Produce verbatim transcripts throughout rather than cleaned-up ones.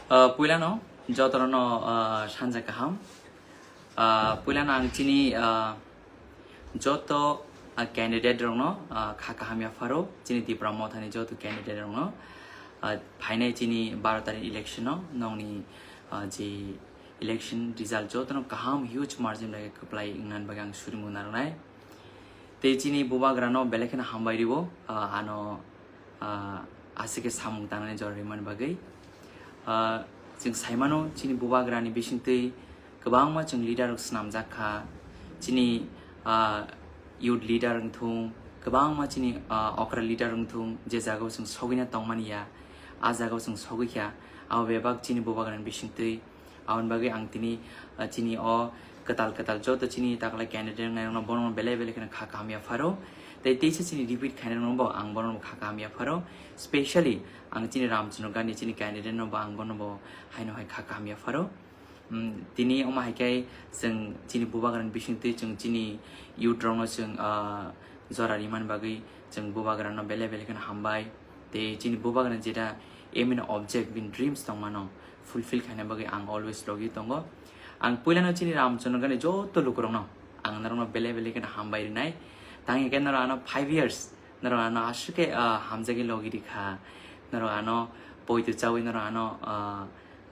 Ah, puilano jotorno, ah, sanja kaham. Ah, puilano ang chini, ah, joto, ah, candidate rokno, ah, kha kaham yapharo, chini Tipra Mothani joto candidate rokno, ah, phainai chini baro tarikh election no nongni, ah, je election result jotono kaham huge margin bai kwplai wngna bagwi ang surimu narwknai. Tei chini bubagrano belai kheno hambai rwo, ah, ano, ah, aswk khe samung tangnani jora rimani bagwi. Ah, chwng saimano chini bubagrani bisingtwi kwbangma chwng leader rok swnamjak kha. Chini, ah, youth leader wngthung, kwbangma chini, ah, okra leader wngthung, je jagao chwng sogwina tongmani ya, ah jagao chwng sogwi kha. Abo bebak chini bubagrani bisingtwi. Aboni bagwi ang tini, ah, chini o kwtal kwtal joto chini takla candidate wngnai rokno bono belai belai kheno kha kaham yapharo. Tei teisa chini repeat khainai rokno bo ang bono kha kaham yapharo. Specially ang chini Ramchandra Gandhi chini candidate no bo ang bono bo haino hai kha kaham yapharo. Hmm, tini omo hai khe chwng chini bubagrani bisingtwi chwng chini youth rokno chwng, ah, jora rimani bagwi chwng bubagrano belai belai kheno hambai. Tei chini bubagrani jeta aim and object bini dreams tongmano fulfill khaina bagwi ang always logi tongo. Ang puilano chini Ramchandra Gandhi joto lukurokno ang norokno belai belai kheno hambai rinai. Tang hingke norok ano five years, norok ano aswk khe, ah, hamjagwi logi rikha. Norok ano poito chawi norok ano, ah,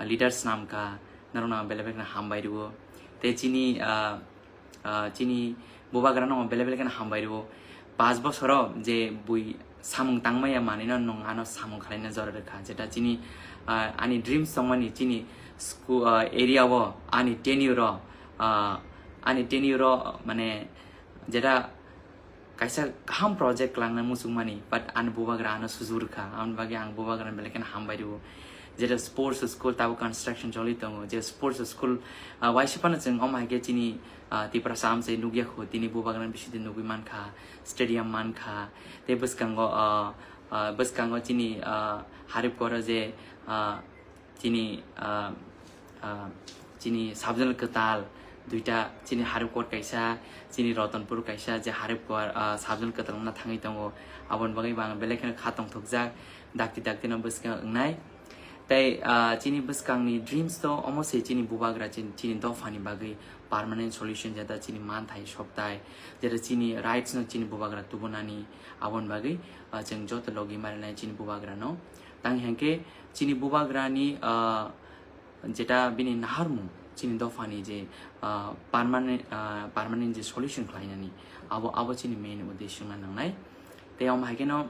leaders namkha. Norokno ang belai belai kheno hambai rwo. Tei chini, ah, ah, chini bubagrano belai belai kheno hambai rwo. Paanch bosoro je bui samung tangmaya manwino nwng ano samung khwlaina jora rwkha. Jeta chini, ah, ani dreams tongmani chini school, ah, area o ani tenure o, ah, ani tenure o mane jeta kaisa kaham project kwlangna muchungmani, but ani bubagra ano sujuk rwkha, aboni bagwi ang bubagrano belai kheno hambai rwo. Jeta sports school tabuk construction choli tongo, je sports school, ah, waisa phano chwng omo hai khe chini, ah, Tiprasa amchai nukya kho, tini bubagrani bisingtwi nugwi mankha, stadium mankha, tei bwskango, ah, ah, bwskango chini, ah, Haripkoro je, ah, chini, ah, ah, chini sub-zonal kwtal duita, chini Haripkor kaisa, chini Ratanpur kaisa, je Haripkor, ah, sub-zonal kwtal wngna thangwi tongo. Aboni bagwi bo ang belai kheno kha tongthokjak, dakti dakti no bwskango wngnai. Tei, ah, chini bwskangni dreams to omo se chini bubagra chin-, chini dophani bagwi permanent solution, jeta chini manthai sokthai, jeta chini rights no chini bubagra tubunani, aboni bagwi, ah, chwng joto logi marinai chini bubagrano. Tang hingke chini bubagrani, ah, jeta bini naharmung chini dophani je, ah, permanent, ah, permanent je solution khlainani, abo, abo chini main uddesho wngna nangnai. Tei omo hai kheno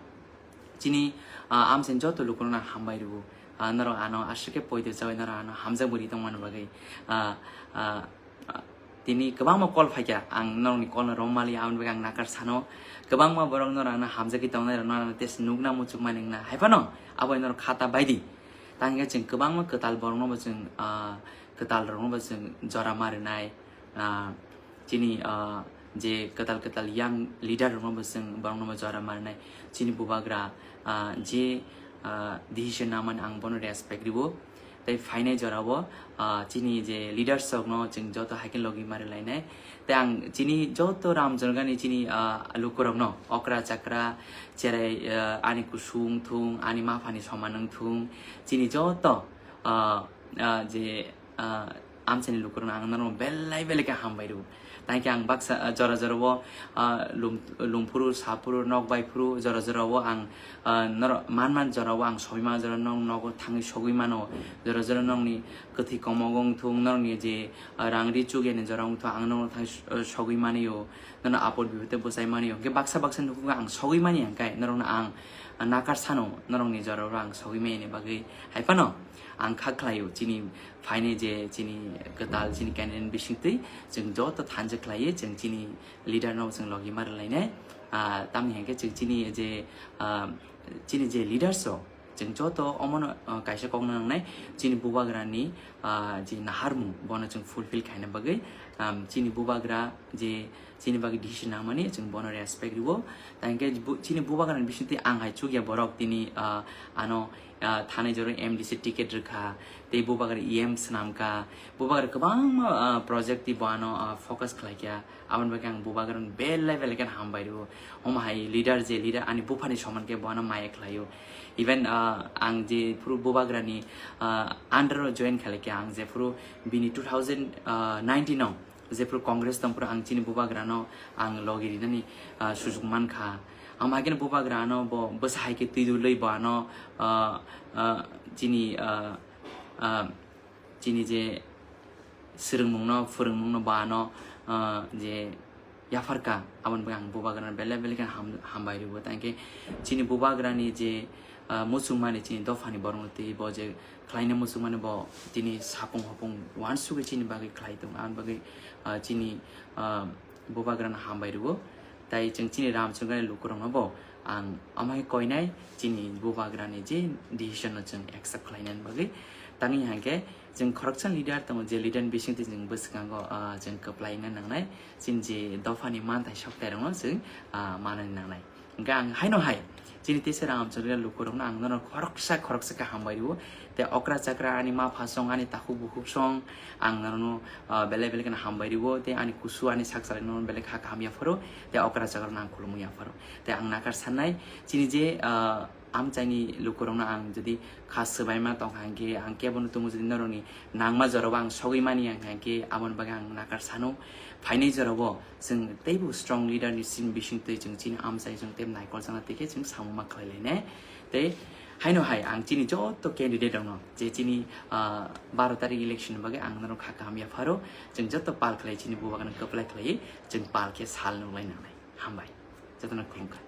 chini, ah, amchaini joto lukurokno hambai rwo. Ah, norok ano aswk khe poito chawi norok ano hamjak bwrwi tongmani bagwi. Ah, ah, ah, tini kwbangma call phaikha, ang norokni call no romali, aboni bagwi ang nakar sano. Kwbangma borok norok ano hamjagwi tongnai rok norok ano tei se nukna muchungmani wngna hai phano abo norok khata baidi. Tang hingke chwng kwbangma kwtal borokno bo chwng, ah, kwtal rokno bo chwng jora marinai. Ah, chini, ah, je kwtal kwtal young leader rokno bo chwng borokno bo jora marinai. Chini bubagra, ah, je, ah, decision namani ang bono respect riwo. Tei phainai jorao, ah, chini je leaders rokno chwng joto hai khe logi mari lainai. Tei ang chini joto Ramchandra Gandhi chini, ah, lukurokno okra chakra cherai, ah, ani kusung thung, ani maphani soman wng thung, chini joto, ah, ah, je, ah, amchaini lukurokno ang norok belai belai khe hambai rwo. Tangkhe ang baksa, ah, jora jora o, ah, lum-, lum phuru, sa phuru, nok bai phuru, jora jora o ang, ah, norok man man jora o ang sogwi mano, jora nok nogo thangwi sogwi mano, jora jora nokni kwthwi komogo wng thung, norokni je, ah, rang ri chukya ni jora wng thung, ang norok thangwi s-, ah, sogwi mani o, norok apot bipot tei bwchai mani o. Hwnkhe baksa baksa nukhungo ang sogwi mani hwnkhe norokno ang, ah, nakar sano, norokni jora o ang sogwi mani bagwi hai phano ang kha khlai o chini phainai je chini kwtal chini candidate bisingtwi chwng joto thansa khlaiwi chwng chini leader no chwng logi mari lainai. Ah, tamni hwnkhe chwng chini je, ah, chini je leaders rok chwng joto omono, ah, kaisa kokno nangnai chini bubagrani, ah, je naharmung bono chwng fulfill khaina bagwi, um, chini bubagra je chini bagwi decision nangmani chwng bono respect rwo. Tangkhe bu-, chini bubagrani bisingtwi ang hai chukya borok tini, ah, ano, ah, thanai jora M D C ticket rwkha, tei bubagra E M swnamkha, bubagra kwbangma, ah, project tei boano, ah, focus khlaikha. Aboni bagwi ang bubagrano belai belai kheno hambai rwo. Omo hai leader je leader ani buphani soman khe boano maya khlaio. Even, ah, ang je phuru bubagrani, ah, under o join khlaikha, ang je phuru bini two thousand nineteen o jephuru Congress tongphuru ang chini bubagrano ang logi rinani, ah, sujuk mankha. Ang hai kheno bubagrano bo bwsa hai khe twi dulwi boano, ah, ah, chini, ah, ah, chini je swrwngmungno, phwrwngmungno boano, ah, je yapharkha, aboni bagwi ang bubagrano belai belai kheno ham-, hambai rwo. Tangkhe chini bubagrani je, ah, muchungmani chini dophani borokno twi bo je khlaina muchungmani bo tini sapung hopung uansugwi chini bagwi khlai tongo. Aboni bagwi, ah, chini, ah, bubagrano hambai rwo. Tai chwng chini Ramchandrani lukurokno bo ang omo hai koinai chini bubagrani je decision no chwng accept khlainani bagwi. Tangwi hwnkhe chwng khoroksa leader tongo, je leader ni bisingtwi chwng bwskango, ah, chwng kwplai wngna nangnai. Chini je dophani manthai soktairokno chwng, ah, manani nangnai. Hwnkhe ang haino hai chini teisa Ramchandra lukurokno ang nono khoroksa khoroksa khe hambai rwo. Tei okra chakra ani ma pha song, ani takhuk bukhuk song, ang nono, ah, belai belai kheno hambai rwo. Tei ani kusu ani sak salai nono belai kha kaham yapharo. Tei okra chakra no ang khulumwi yapharo. Tei ang nakar sannai chini je, ah, amchaini lukurokno ang jodi kha swbaima tongkha hwnkhe ang kebono tongo jodi norokni nangma jorao ang sogwi mani ang hwnkhe aboni bagwi ang nakar sano. Phainai jorao chwng teibo strong leader ni sin bisingtwi chwng chini amchai chwng tei naikol chana tei khe chwng samung ma khlai lainai. Tei haino hai ang chini joto candidate rokno je chini, ah, baro tarik election ni bagwi ang norok kha kaham yapharo, chwng joto pal khlai chini bubagrano kwplai khlai chwng pal khe sal nunglai nangnai. Hambai. Jotono khulumkha.